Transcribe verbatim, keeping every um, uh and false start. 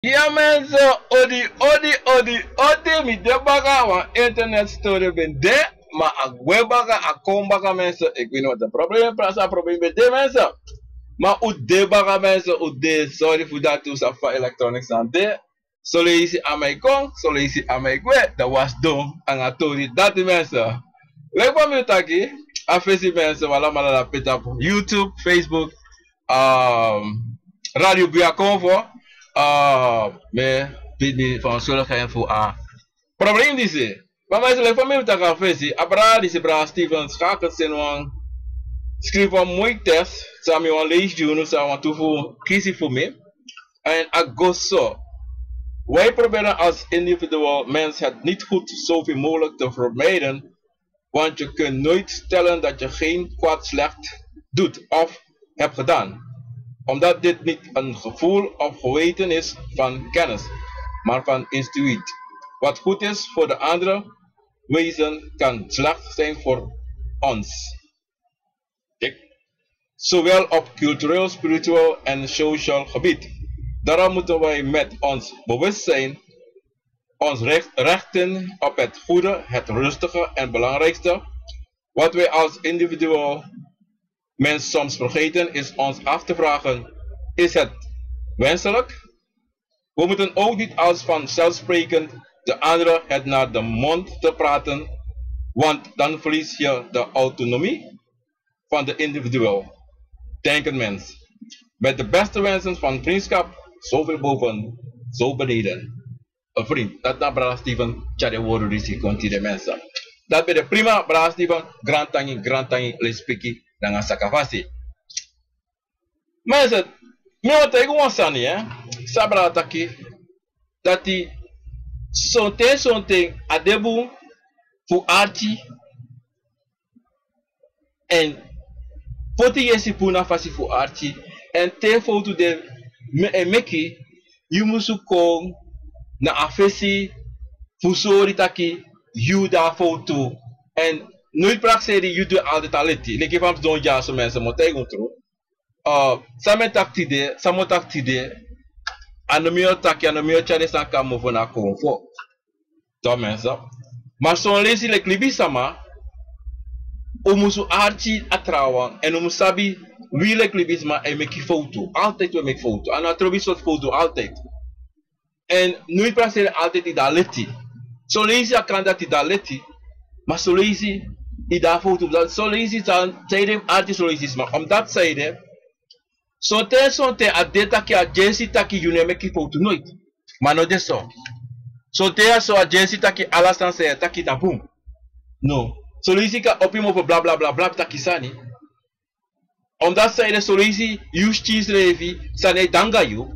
Ya mensen, odi, odi, odi, odi, mi de baka, wan internet story ben de, ma a gwe baka, a kon baka mensen, ik weet niet wat de probleem, prasa probleem ben de mensen. Ma u de baka mensen, u de, sorry voor dat, u sa fa electronics aan de. Soleisi a man e kon, soleisi a man e gwe, dan was dom anga tori dati mensen. Leki fa mi taki, a fesi mensen, wi alamala na peti tapu YouTube, Facebook, um, Radio Bia Konfo, uh, mi e begi fu sorry fu a probleem disi. Ma mensen, leki fa mi taki a fesi, a brada disi, brada Steven Schakens, seni wan, skrifi wan moi tekst, san mi wani leisi gi unu, san wantu fu kisi fu mi. En a go so. Wij proberen als individueel mens het niet goed zoveel mogelijk te vermijden, want je kunt nooit stellen dat je geen kwaad slecht doet of hebt gedaan, omdat dit niet een gevoel of geweten is van kennis, maar van intuïtie. Wat goed is voor de andere wezen kan slecht zijn voor ons. Ik, zowel op cultureel, spiritueel en sociaal gebied. Daarom moeten wij met ons bewustzijn ons recht, richten op het goede, het rustige en belangrijkste. Wat wij als individueel mens soms vergeten, is ons af te vragen: is het wenselijk? We moeten ook niet als vanzelfsprekend de andere het naar de mond te praten, want dan verlies je de autonomie van de individueel denkend mens. Met de beste wensen van vriendschap, zoveel boven, zo beneden. Een vriend, dat na brada Steven tyari a word disi kon gi den mensen. Dati ben de prima, brada Steven, grantangi, grantangi, lespeki, nanga sakafasi. Ma yu sabi, mi o taigi wan sani, eh? San a brada taki, dati sonten, sonten a de bun fu arki, èn poti yesi puru na fasi fu arki, èn te fowtu de, e meki, yu musu kon na a fesi fu sori taki yu de a fowtu. Èn noiti prakseri yu du altijd a leti. Leki fa mi sidon dyaso, mensen, mi o taigi unu tru. Uh, san mi e taki tide, san mi o taki tide, a no mi o taki, a no mi o tyari san kon na mofo na konfo. Toch mensen. Ma son leisi leki libisma, un musu arki a trawan, èn un musu sabi, wi leki libisma e meki fowtu. Altijd wi e meki fowtu. A no a trobi sortu fowtu, altijd. Èn noiti prakseri altijd yu de a leti. Son leisi a kan dati yu de a leti, ma son leisi yu de a fowtu. Son leisi san, sanede yu mus arki son leisi sma. Omdat sanede, sonten, sonten a de taki a dyesi taki yu no e meki fowtu, noiti. Ma no de so. Sonten a so a dyesi taki ala sani san yu e taki na bun. No. Son leisi yu kan opo yu mofo bla bla bla bla taki sani. Omdat sanede son leisi yu sikin srefi, san no e de anga yu,